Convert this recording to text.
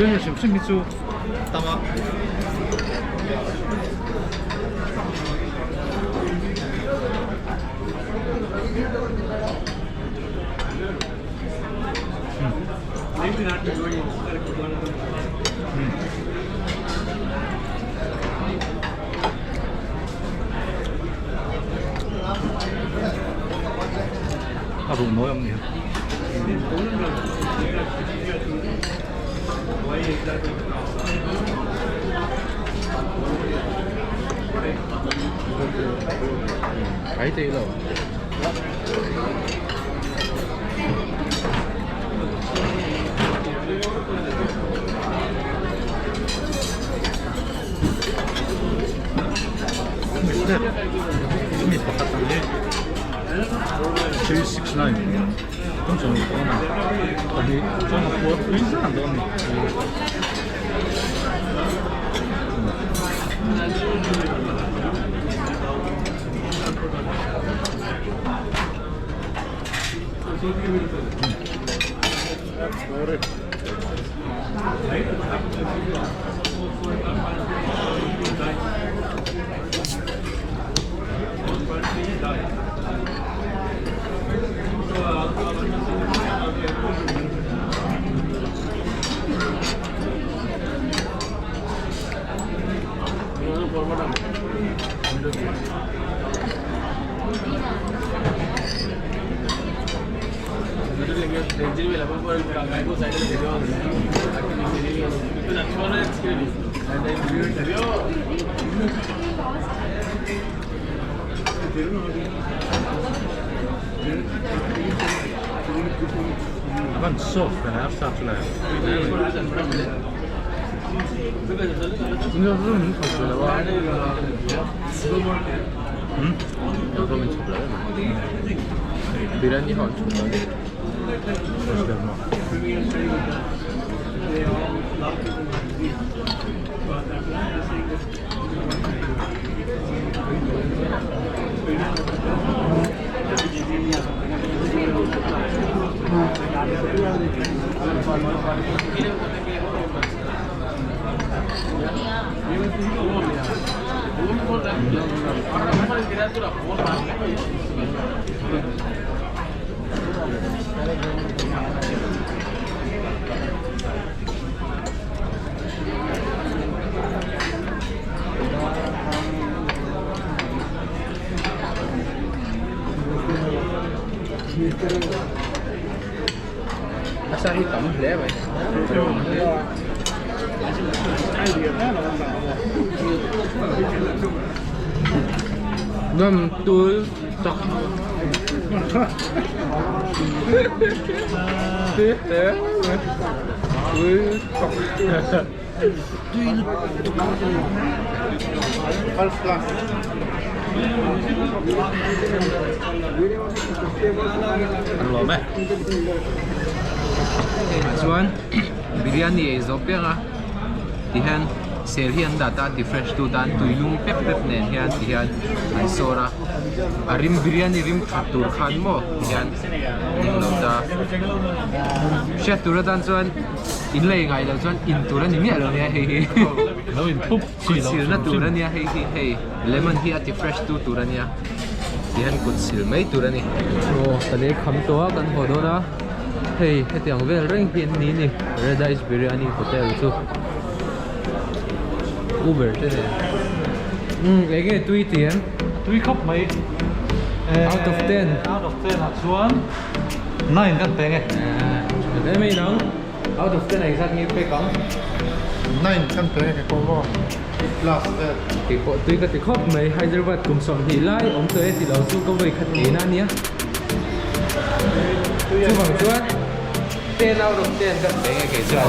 Biryani hrim hrim hi chu tam a. A ruh nawi awm ni. Ai tei lo. Mi pakhat ang hi 369 tum chuan mi pawn a pahnih chuan a puar pui zan dawn a ni. A van soft ve a sa chu le. Biryani ho an chhawp lo a ni. A sa hi tam hle mai. Ngam tul tak. First class. An lawm e. Chuan biryani ei zawh piang a tihian ser hi an dah ta ti fresh tu tan tui lum pep pep nen hian tihian an sawr a a rim biryani rim that tur khan maw tihian an englo ta hriat tur atan chuan in lei ngai lo chuan in tur a ni miah lo nia hei hi Lo in thup chi lo sil na tur a nia hei hi hei lemon hi a ti fresh tu tur a nia tihian kut sil mai tur a ni. Aw ka lei kham tawh a kan haw dawn a hei hetiang vel reng hi an ni ni Red Ice Biryani Hotel chu Uber te nen umm eng nge tui tih em? Tui khawp mai Out of 10 Out of 10 ah chuan 9 kan peng e. Eng mai nang out of 10 ah engzat nge pek ang? 9 kan peng e ke pawh maw eight plus vel. Kei pawh tui ka ti khawp mai Hyderabad kum 20 lai awm tawh e ti lo chu ka vawi khat ngei na ania. Chuvang chuan 10 out of 10 kan peng e kei chuan.